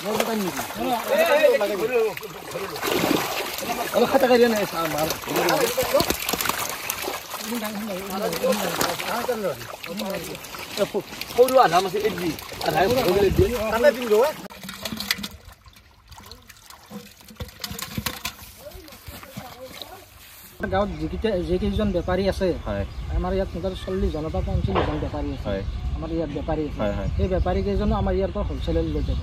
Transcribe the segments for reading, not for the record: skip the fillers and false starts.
গাঁৱত যিকেইজন বেপাৰী আছে, আমাৰ ইয়াত মোটামুটি 40জনৰ পৰা 45জন বেপাৰী আছে। আমাৰ ইয়াত বেপাৰী আছে, সেই বেপাৰী কেইজনো আমাৰ ইয়াৰ পৰা হ'লচেলত লৈ যাব।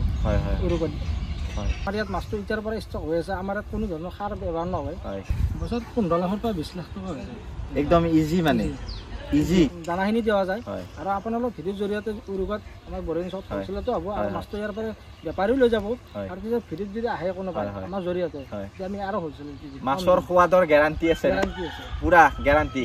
আমাৰ ইয়াত মাছটো এতিয়াৰ পৰা ষ্টক হৈ আছে। আমাৰ ইয়াত কোনো ধৰণৰ সাৰ ব্যৱহাৰ নহয়। বছৰত 15 লাখৰ পৰা 20 লাখ টকা হৈ যায়। একদম ইজি, মানে ইজি দানাখিনি দিয়া যায়। আৰু আপোনালোক ভিডিঅ'ৰ জৰিয়তে উৰুকাত আমাৰ বৰেঞ্চত হ'লচেলতো হ'ব আৰু মাছটো ইয়াৰ পৰা বেপাৰীও লৈ যাব। আৰু পিছত ভিডিঅ'ত যদি আহে কোনোবা আমাৰ জৰিয়তে, তেতিয়া আমি আৰু হ'লচেলত দি দিম। মাছৰ সোৱাদৰ গেৰাণ্টি আছে, পুৰা গেৰাণ্টি।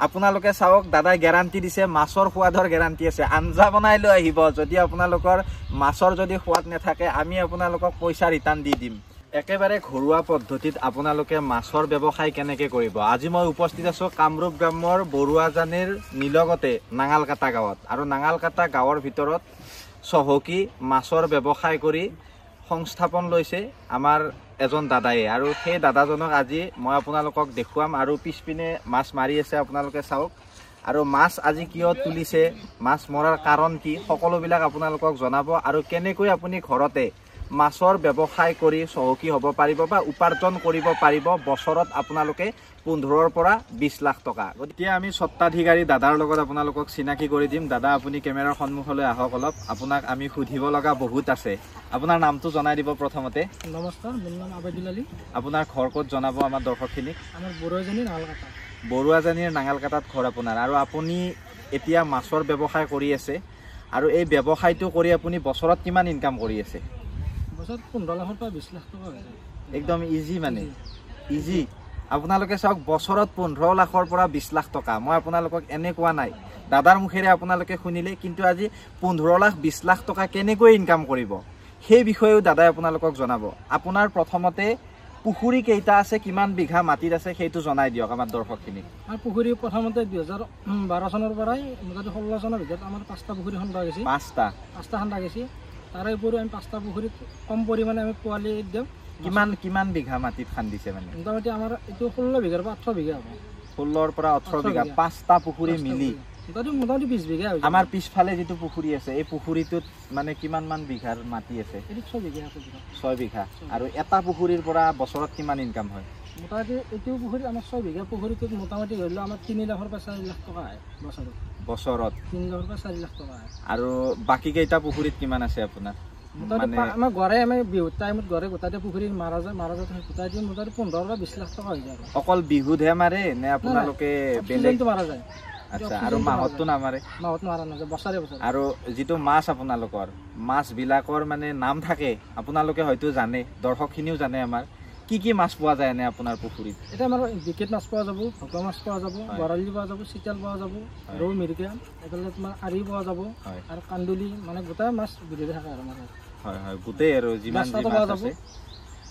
আপোনালোকে চাওক, দাদাই গেৰাণ্টি দিছে, মাছৰ সোৱাদৰ গেৰাণ্টি আছে। আঞ্জা বনাই লৈ আহিব, যদি আপোনালোকৰ মাছৰ যদি সোৱাদ নাথাকে আমি আপোনালোকক পইচা ৰিটাৰ্ণ দি দিম। একেবাৰে ঘৰুৱা পদ্ধতিত আপোনালোকে মাছৰ ব্যৱসায় কেনেকৈ কৰিব, আজি মই উপস্থিত আছোঁ কামৰূপ গ্ৰাম্যৰ বৰুৱাজানীৰ নিলগতে নাঙালকাটা গাঁৱত। আৰু নাঙালকাটা গাঁৱৰ ভিতৰত চহকী মাছৰ ব্যৱসায় কৰি সংস্থাপন লৈছে আমাৰ এজন দাদায়ে। আৰু সেই দাদাজনক আজি মই আপোনালোকক দেখুৱাম। আৰু পিছপিনে মাছ মাৰি আছে, আপোনালোকে চাওক। আৰু মাছ আজি কিয় তুলিছে, মাছ মৰাৰ কাৰণ কি, সকলোবিলাক আপোনালোকক জনাব। আৰু কেনেকৈ আপুনি ঘৰতে মাছৰ ব্যৱসায় কৰি চহকী হ'ব পাৰিব বা উপাৰ্জন কৰিব পাৰিব বছৰত আপোনালোকে 15ৰ পৰা 20 লাখ টকা। গতিকে আমি স্বত্বাধিকাৰী দাদাৰ লগত আপোনালোকক চিনাকি কৰি দিম। দাদা, আপুনি কেমেৰাৰ সন্মুখলৈ আহক অলপ, আপোনাক আমি সুধিব লগা বহুত আছে। আপোনাৰ নামটো জনাই দিব প্ৰথমতে। নমস্কাৰ, মোৰ নাম আবেদুল আলী। আপোনাৰ ঘৰ ক'ত জনাব আমাৰ দৰ্শকখিনিক? আমাৰ বৰুৱাজানী নাঙালকাটা। বৰুৱাজানীৰ নাঙালকাটাত ঘৰ আপোনাৰ। আৰু আপুনি এতিয়া মাছৰ ব্যৱসায় কৰি আছে, আৰু এই ব্যৱসায়টো কৰি আপুনি বছৰত কিমান ইনকাম কৰি আছে? বছৰত 15 লাখৰ পৰা 20 লাখ টকা হৈ যায়। একদম ইজি, মানে ইজি। আপোনালোকে চাওক, বছৰত 15 লাখৰ পৰা 20 লাখ টকা। মই আপোনালোকক এনে কোৱা নাই, দাদাৰ মুখেৰে আপোনালোকে শুনিলে। কিন্তু আজি 15 লাখ 20 লাখ টকা কেনেকৈ ইনকাম কৰিব সেই বিষয়েও দাদাই আপোনালোকক জনাব। আপোনাৰ প্ৰথমতে পুখুৰী কেইটা আছে, কিমান বিঘা মাটিত আছে সেইটো জনাই দিয়ক আমাৰ দৰ্শকখিনিক। আমাৰ পুখুৰী প্ৰথমতে 2012 চনৰ পৰাই মোটামুটি 16 চনৰ ভিতৰত আমাৰ 5টা পুখুৰী খন্দা গৈছে। পাঁচটা খন্দা গৈছে। তাৰে উপৰিও আমি 5টা পুখুৰীত কম পৰিমাণে আমি পোৱালি দিওঁ। কিমান বিঘা মাটিত খান্দিছে? মানে মোটামুটি আমাৰ এইটো 16 বিঘাৰ পৰা 18 বিঘা হ'ব। 16ৰ পৰা 18 বিঘা, 5টা পুখুৰী মিলি মোটামুটি 20 বিঘা। আমাৰ পিছফালে যিটো পুখুৰী আছে, এই পুখুৰীটোত মানে কিমান মান বিঘাৰ মাটি আছে? এইটো 6 বিঘা আছে। 6 বিঘা। আৰু এটা পুখুৰীৰ পৰা বছৰত কিমান ইনকাম হয়? মোটামুটি এইটো পুখুৰীত আমাৰ 6 বিঘা পুখুৰীটোত মোটামুটি ধৰি লওক আমাৰ 3 লাখৰ পৰা 4 লাখ টকা আহে বছৰত। বছৰত 3 লাখৰ পৰা 4 লাখ টকা আহে। আৰু বাকী কেইটা পুখুৰীত কিমান আছে আপোনাৰ? মোটামুটি আমাৰ গড়ে আমি বিহুৰ টাইমত গড়ে গোটাই পুখুৰী মাৰা যায়, মাৰা যায় গোটাই দি মোটামুটি 15 পৰা 20 লাখ টকা হৈ যায়। অকল বিহুতহে মাৰে নে আপোনালোকে বেলেগ মাৰা যায়? আচ্ছা, আৰু মাহতটো নামাৰে? মাহত মাৰা নাযায়, বছৰে বছৰে। আৰু যিটো মাছ আপোনালোকৰ মাছবিলাকৰ মানে নাম থাকে, আপোনালোকে হয়তো জানে, দৰ্শকখিনিও জানে আমাৰ কি কি মাছ পোৱা যায় এনে আপোনাৰ পুখুৰীত? এতিয়া আমাৰ বিকেট মাছ পোৱা যাব, ভকুৱা মাছ পোৱা যাব, বৰালি পোৱা যাব, চিতাল পোৱা যাব, ৰৌ মিৰিকা, এইফালে তোমাৰ আৰি পোৱা যাব, আৰু কান্দুলি, মানে গোটেই মাছ বিধে থাকে আৰু আমাৰ। হয় হয়, গোটেই আৰু যিমান মাছ আছে।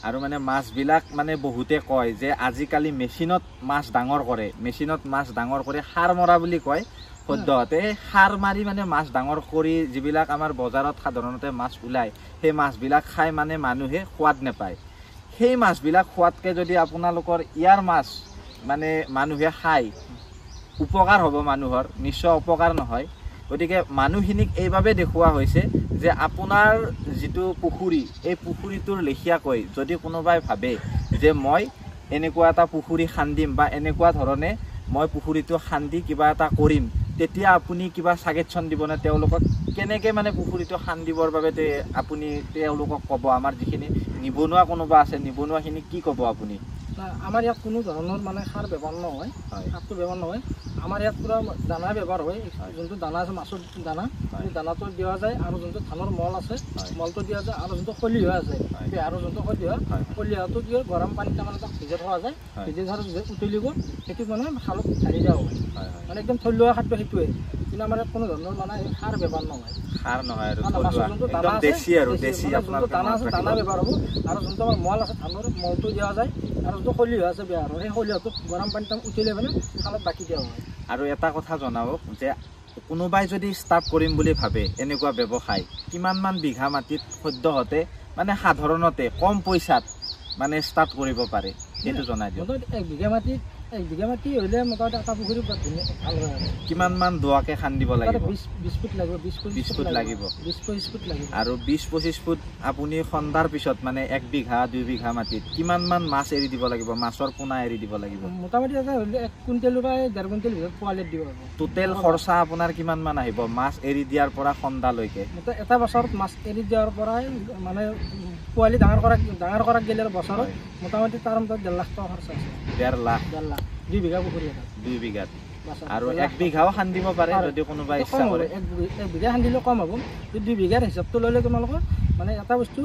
আৰু মানে মাছবিলাক মানে বহুতে কয় যে আজিকালি মেচিনত মাছ ডাঙৰ কৰে, মেচিনত মাছ ডাঙৰ কৰি সাৰ মৰা বুলি কয়। সদ্যহতে সাৰ মাৰি মানে মাছ ডাঙৰ কৰি যিবিলাক আমাৰ বজাৰত সাধাৰণতে মাছ ওলায়, সেই মাছবিলাক খাই মানে মানুহে সোৱাদ নাপায়। সেই মাছবিলাক খোৱাতকৈ যদি আপোনালোকৰ ইয়াৰ মাছ মানে মানুহে খায়, উপকাৰ হ'ব মানুহৰ, নিশ্চয় অপকাৰ নহয়। গতিকে মানুহখিনিক এইবাবে দেখুওৱা হৈছে যে আপোনাৰ যিটো পুখুৰী, এই পুখুৰীটোৰ লেখীয়াকৈ যদি কোনোবাই ভাবে যে মই এনেকুৱা এটা পুখুৰী খান্দিম বা এনেকুৱা ধৰণে মই পুখুৰীটো খান্দি কিবা এটা কৰিম, তেতিয়া আপুনি কিবা ছাজেশ্যন দিবনে তেওঁলোকক? কেনেকৈ মানে পুখুৰীটো খান্দিবৰ বাবে আপুনি তেওঁলোকক ক'ব? আমাৰ যিখিনি নিবনুৱা কোনোবা আছে, নিবনুৱাখিনিক কি ক'ব আপুনি? আমাৰ ইয়াত কোনো ধৰণৰ মানে সাৰ ব্যৱহাৰ নহয়, সাৰটো ব্যৱহাৰ নহয়। আমাৰ ইয়াত পুৰা দানা ব্যৱহাৰ হয়। যোনটো দানা আছে মাছৰ দানা, সেই দানাটো দিয়া যায়। আৰু যোনটো ধানৰ মল আছে, মলটো দিয়া যায়। আৰু যোনটো খলিহা আছে, আৰু যোনটো খলিহা, খলিহাটো কি হয়, গৰম পানীত তাৰমানে তাক ভিজাই থোৱা যায়। ভিজাই থোৱাৰ পিছত উতলিব, সেইটো মানে খালত ঢালি দিয়া হয়। মানে একদম থলুৱা খাদ্য সেইটোৱে। কিন্তু আমাৰ ইয়াত কোনো ধৰণৰ মানে সাৰ ব্যৱহাৰ নহয়। সাৰ নহয় আৰু যোনটো দানা আছে, দানা ব্যৱহাৰ হ'ব। আৰু যোনটো আমাৰ মল আছে ধানৰ মলটো দিয়া যায়। আৰু যোনটো খলিহা আছে বেয়াৰ, সেই খলিহাটো গৰম পানীত উতলি পেলাই খালত বাকি দিয়া হয়। আৰু এটা কথা জনাওক যে কোনোবাই যদি ষ্টাৰ্ট কৰিম বুলি ভাবে এনেকুৱা ব্যৱসায়, কিমানমান বিঘা মাটিত সদ্যহতে মানে সাধাৰণতে কম পইচাত মানে ষ্টাৰ্ট কৰিব পাৰে, সেইটো জনাই দিয়ক। এক বিঘা মাটি হ'লে মোটামুটি এটা পুখুৰী ভাল হয়। কিমানমান দোৱাকে খান্দিব লাগিব? 20 ফুট লাগিব। 20 ফুট লাগিব। 20-25 ফুট লাগিব। আৰু 20-25 ফুট আপুনি খন্দাৰ পিছত মানে 1 বিঘা 2 বিঘা মাটিত কিমানমান মাছ এৰি দিব লাগিব, মাছৰ পোনা এৰি দিব লাগিব? মোটামুটি এটা হ'লে 1 কুইণ্টেল বা 1.5 কুইণ্টেল ভিতৰত পোৱালি দিব পাৰিব। টোটেল খৰচা আপোনাৰ কিমানমান আহিব মাছ এৰি দিয়াৰ পৰা খন্দালৈকে? এটা বছৰত মাছ এৰি দিয়াৰ পৰাই মানে পোৱালি ডাঙৰ কৰা গেলে বছৰত মোটামুটি তাৰ মতে 1.5 লাখ টকা খৰচা আছে। 1.5 লাখ? 1.5 লাখ, 2 বিঘা পুখুৰী এটা। 2 বিঘাত। আৰু 1 বিঘাও খান্দিব পাৰে যদি কোনোবাই ইচ্ছা কৰে। 1 বিঘা খান্দিলেও কম হ'ব, 2 বিঘাৰ হিচাপটো ল'লে তোমালোকৰ মানে এটা বস্তু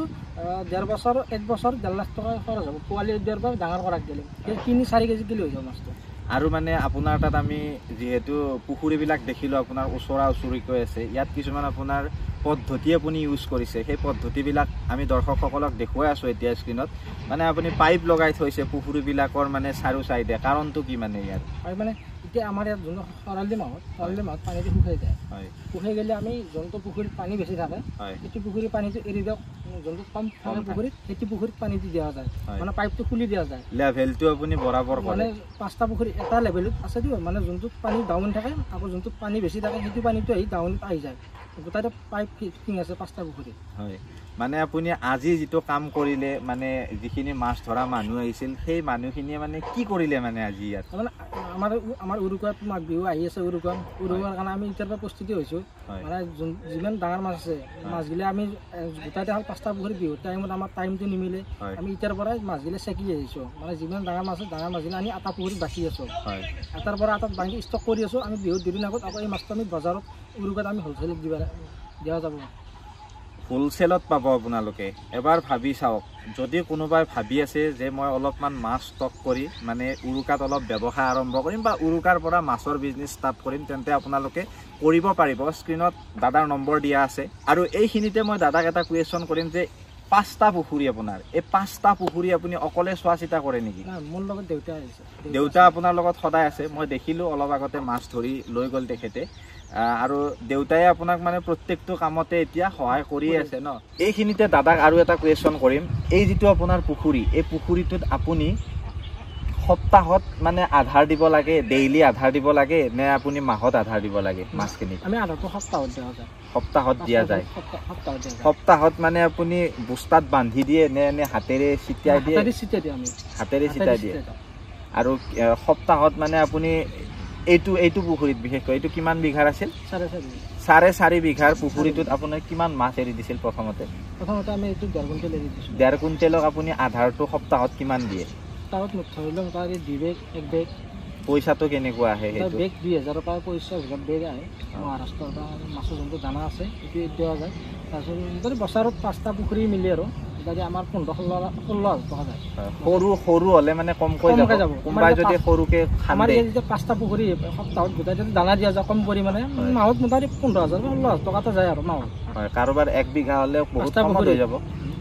1.5 বছৰ 1 বছৰ 1.5 লাখ টকা খৰচ হ'ব পোৱালি দিয়াৰ পৰা ডাঙৰ কৰাক গ'লে 3-4 কেজি কিলো হৈ যাব মাছটো। আৰু মানে আপোনাৰ তাত আমি যিহেতু পুখুৰীবিলাক দেখিলোঁ আপোনাৰ ওচৰা ওচৰিকৈ আছে, ইয়াত কিছুমান আপোনাৰ পদ্ধতি আপুনি ইউজ কৰিছে, সেই পদ্ধতিবিলাক আমি দৰ্শকসকলক দেখুৱাই আছোঁ এতিয়া স্ক্ৰীণত। মানে আপুনি পাইপ লগাই থৈছে পুখুৰীবিলাকৰ মানে চাৰিও চাইডে, কাৰণটো কি মানে ইয়াত? হয়, মানে এতিয়া আমাৰ ইয়াত যোনটো খৰালি মাহত পানীটো শুকাই যায়। শুকাই গ'লে আমি যোনটো পুখুৰীত পানী বেছি থাকে সেইটো পুখুৰীৰ পানীটো এৰি দিয়ক, যোনটো কম থাকে পুখুৰীত সেইটো পুখুৰীত পানীটো দিয়া যায়, মানে পাইপটো খুলি দিয়া যায়। লেভেলটো আপুনি বৰাবৰ কৰে? মানে 5টা পুখুৰী এটা লেভেলত আছেতো, মানে যোনটোত পানী ডাউন থাকে আকৌ যোনটোত পানী বেছি থাকে সেইটো পানীটো আহি ডাউনত আহি যায়। গোটাইটো পাইপ ফিটিং আছে 5টা পুখুৰীত। হয়, মানে আপুনি আজি যিটো কাম কৰিলে, মানে যিখিনি মাছ ধৰা মানুহ আহিছিল সেই মানুহখিনিয়ে মানে কি কৰিলে মানে আজি ইয়াত? মানে আমাৰ উৰুকাত মাঘ বিহু আহি আছে, উৰুকাৰ কাৰণে আমি এতিয়াৰ পৰা প্ৰস্তুতি হৈছোঁ। মানে যিমান ডাঙৰ মাছ আছে মাছগিলা আমি গোটাইতে হ'ল 5টা পুখুৰী, বিহুৰ টাইমত আমাৰ টাইমটো নিমিলে, আমি এতিয়াৰ পৰাই মাছগিলা চেকি আহিছোঁ। মানে যিমান ডাঙৰ মাছ আছে ডাঙৰ মাছগিলা আমি এটা পুখুৰীত বাচি আছোঁ, এটাৰ পৰা এটাত বান্ধি ষ্টক কৰি আছোঁ। আমি বিহুৰ দুদিন আগত আকৌ এই মাছটো আমি বজাৰত উৰুকাত আমি হ'লচেলত দিয়া যাব। হোলচেলত পাব আপোনালোকে। এবাৰ ভাবি চাওক, যদি কোনোবাই ভাবি আছে যে মই অলপমান মাছ ষ্টক কৰি মানে উৰুকাত অলপ ব্যৱসায় আৰম্ভ কৰিম বা উৰুকাৰ পৰা মাছৰ বিজনেছ ষ্টাৰ্ট কৰিম, তেন্তে আপোনালোকে কৰিব পাৰিব। স্ক্ৰীণত দাদাৰ নম্বৰ দিয়া আছে। আৰু এইখিনিতে মই দাদাক এটা কুৱেশ্যন কৰিম যে 5টা পুখুৰী আপোনাৰ, এই 5টা পুখুৰী আপুনি অকলে চোৱা চিতা কৰে নেকি? মোৰ লগত দেউতা আছে। দেউতা আপোনাৰ লগত সদায় আছে? মই দেখিলোঁ অলপ আগতে মাছ ধৰি লৈ গ'ল তেখেতে। আৰু দেউতাই আপোনাক মানে প্ৰত্যেকটো কামতে এতিয়া সহায় কৰিয়ে আছে ন? এইখিনিতে দাদাক আৰু এটা কুৱেশ্যন কৰিম, এই যিটো আপোনাৰ পুখুৰী, এই পুখুৰীটোত আপুনি সপ্তাহত মানে আধাৰ দিব লাগে, ডেইলি আধাৰ দিব লাগে নে আপুনি মাহত আধাৰ দিব লাগে মাছখিনি? আমি আধাৰটো সপ্তাহত দিয়া যায়। সপ্তাহত দিয়া যায়। সপ্তাহত মানে আপুনি বস্তাত বান্ধি দিয়ে নে নে হাতেৰে ছিটিয়াই দিয়ে? হাতেৰে ছিটিয়াই দিয়ে। আৰু সপ্তাহত মানে আপুনি এইটো পুখুৰীত বিশেষকৈ এইটো কিমান বিঘাৰ আছিল? 4.5 বিঘাৰ পুখুৰীটোত আপোনাৰ কিমান মাছ এৰি দিছিল প্ৰথমতে? প্ৰথমতে আমি এইটো 1.5 কুইণ্টেল এৰি দিছিলোঁ। 1.5 কুইণ্টেলক আপুনি আধাৰটো সপ্তাহত কিমান দিয়ে? সপ্তাহত ধৰি লওক মোটামুটি 2 বেগ 1 বেগ। পইচাটো কেনেকুৱা আহে? সেইটো বেগ 2000 পৰা 25,000 বেগ আহে মহাৰাষ্ট্ৰৰ পৰা। মাছৰ যোনটো দানা আছে সেইটো দিয়া যায়। তাৰপিছত মোটামুটি বছৰত 5টা পুখুৰী মিলি আৰু মোটামুটি আমাৰ 15-16 হাজাৰ টকা যায়। সৰু সৰু হ'লে মানে কমকৈ যাব। কোনোবাই যদি সৰুকে আমাৰ ইয়াত যেতিয়া 5টা পুখুৰী সপ্তাহত গোটাই যদি দানা দিয়া যায় কম পৰিমাণে, মাহত মোটামুটি 15,000 বা 16,000 টকা এটা যায় আৰু মাহত। হয়, কাৰোবাৰ 1 বিঘা হ'লে বহুত কমত হৈ যাব।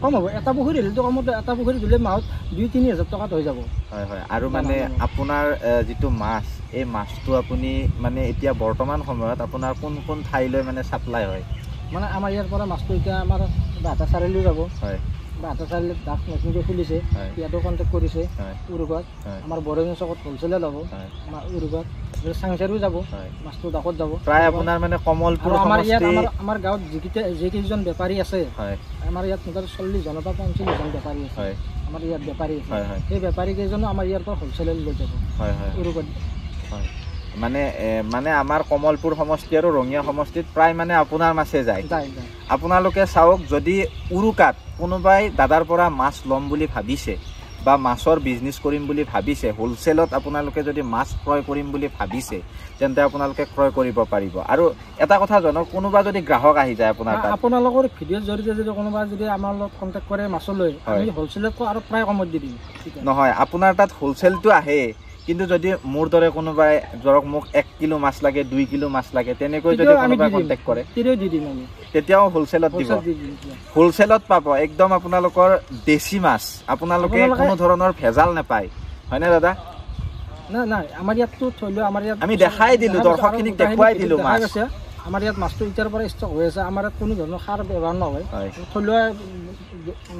কম হ'ব, এটা পুখুৰী হ'লেতো কমত, এটা পুখুৰী দিলে মাহত 2-3 হাজাৰ টকাত হৈ যাব। হয় হয়। আৰু মানে আপোনাৰ যিটো মাছ, এই মাছটো আপুনি মানে এতিয়া বৰ্তমান সময়ত আপোনাৰ কোন কোন ঠাইলৈ মানে ছাপ্লাই হয়? মানে আমাৰ ইয়াৰ পৰা মাছটো এতিয়া আমাৰ বাহটা চাৰিআলিও যাব। হয়, বাহটা চাৰিআলিত দাস নতুনকৈ খুলিছে, ইয়াতো কণ্টেক্ট কৰিছে উৰুকাত। আমাৰ বৰঙি চকত হ'লচেলে ল'ব, আমাৰ উৰুকাত চাংচাৰিও যাব, মাছটো ডাকত যাব। প্ৰায় আপোনাৰ মানে কমলপুৰ আমাৰ ইয়াত আমাৰ গাঁৱত যিকেইজন বেপাৰী আছে, আমাৰ ইয়াত মোটামুটি 40 জনৰ পৰা 45 জন বেপাৰী আছে। আমাৰ ইয়াত বেপাৰী আছে, সেই বেপাৰী কেইজনো আমাৰ ইয়াৰ পৰা হ'লচেলে লৈ যাব উৰুকাত। হয়, মানে মানে আমাৰ কমলপুৰ সমষ্টি আৰু ৰঙিয়া সমষ্টিত প্ৰায় মানে আপোনাৰ মাছে যায়। আপোনালোকে চাওক, যদি উৰুকাত কোনোবাই দাদাৰ পৰা মাছ ল'ম বুলি ভাবিছে বা মাছৰ বিজনেছ কৰিম বুলি ভাবিছে, হোলচেলত আপোনালোকে যদি মাছ ক্ৰয় কৰিম বুলি ভাবিছে, তেন্তে আপোনালোকে ক্ৰয় কৰিব পাৰিব। আৰু এটা কথা জনাওক, কোনোবা যদি গ্ৰাহক আহি যায় আপোনাৰ তাত, আপোনালোকৰ ভিডিঅ'ৰ জৰিয়তে যদি কোনোবা যদি আমাৰ লগত কণ্টেক্ট কৰে মাছলৈ, আমি হোলচেলত আৰু প্ৰায় কমত দি দিম। নহয়, আপোনাৰ তাত হোলচেলটো আহে, কিন্তু যদি মোৰ দৰে কোনোবাই ধৰক মোক 1 কিলো মাছ লাগে, 2 কিলো মাছ লাগে, তেনেকৈ যদি কোনোবাই কণ্টেক্ট কৰে, তেতিয়াও হোলচেলত দিব। হোলচেলত পাব একদম আপোনালোকৰ দেশী মাছ, আপোনালোকে কোনো ধৰণৰ ভেজাল নাপায়। হয়নে দাদা? নাই নাই, আমাৰ ইয়াততো থৈ আমাৰ ইয়াত আমি দেখাই দিলোঁ, দৰ্শকখিনিক দেখুৱাই দিলোঁ মাছ। আমাৰ ইয়াত মাছটো এতিয়াৰ পৰা ষ্টক হৈ আছে। আমাৰ ইয়াত কোনো ধৰণৰ সাৰ ব্যৱহাৰ নহয়, থলুৱা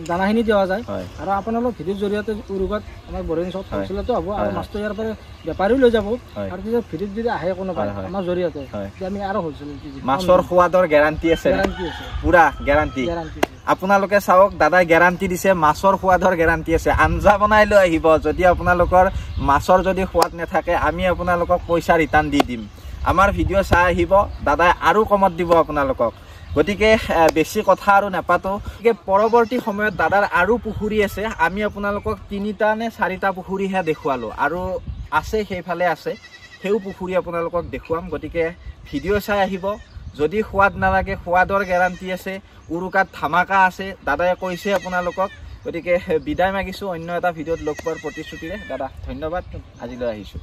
দানাখিনি দিয়া যায়। আৰু আপোনালোক ভিডিঅ'ৰ জৰিয়তে উৰুকাত আমাৰ বৰদিন চকত হোলচেলতো হ'ব আৰু মাছটো ইয়াৰ পৰা বেপাৰীও লৈ যাব। আৰু তেতিয়া ভিডিঅ'ত যদি আহে কোনোবাই আমাৰ জৰিয়তে, তেতিয়া আমি আৰু হোলচেল মাছৰ সোৱাদৰ গেৰাণ্টি আছে, পুৰা গেৰাণ্টি। আপোনালোকে চাওক, দাদাই গেৰাণ্টি দিছে, মাছৰ সোৱাদৰ গেৰাণ্টি আছে। আঞ্জা বনাই লৈ আহিব, যদি আপোনালোকৰ মাছৰ যদি সোৱাদ নাথাকে আমি আপোনালোকক পইচা ৰিটাৰ্ণ দি দিম। আমাৰ ভিডিঅ' চাই আহিব, দাদাই আৰু কমত দিব আপোনালোকক। গতিকে বেছি কথা আৰু নাপাতো। গতিকে পৰৱৰ্তী সময়ত দাদাৰ আৰু পুখুৰী আছে, আমি আপোনালোকক 3টা নে 4টা পুখুৰীহে দেখুৱালোঁ, আৰু আছে সেইফালে আছে, সেই পুখুৰী আপোনালোকক দেখুৱাম। গতিকে ভিডিঅ' চাই আহিব, যদি সোৱাদ নালাগে সোৱাদৰ গেৰাণ্টি আছে। উৰুকাত ধামাকা আছে, দাদাই কৈছে আপোনালোকক। গতিকে বিদায় মাগিছোঁ, অন্য এটা ভিডিঅ'ত লগ পোৱাৰ প্ৰতিশ্ৰুতিৰে। দাদা ধন্যবাদ, আজিলৈ আহিছোঁ।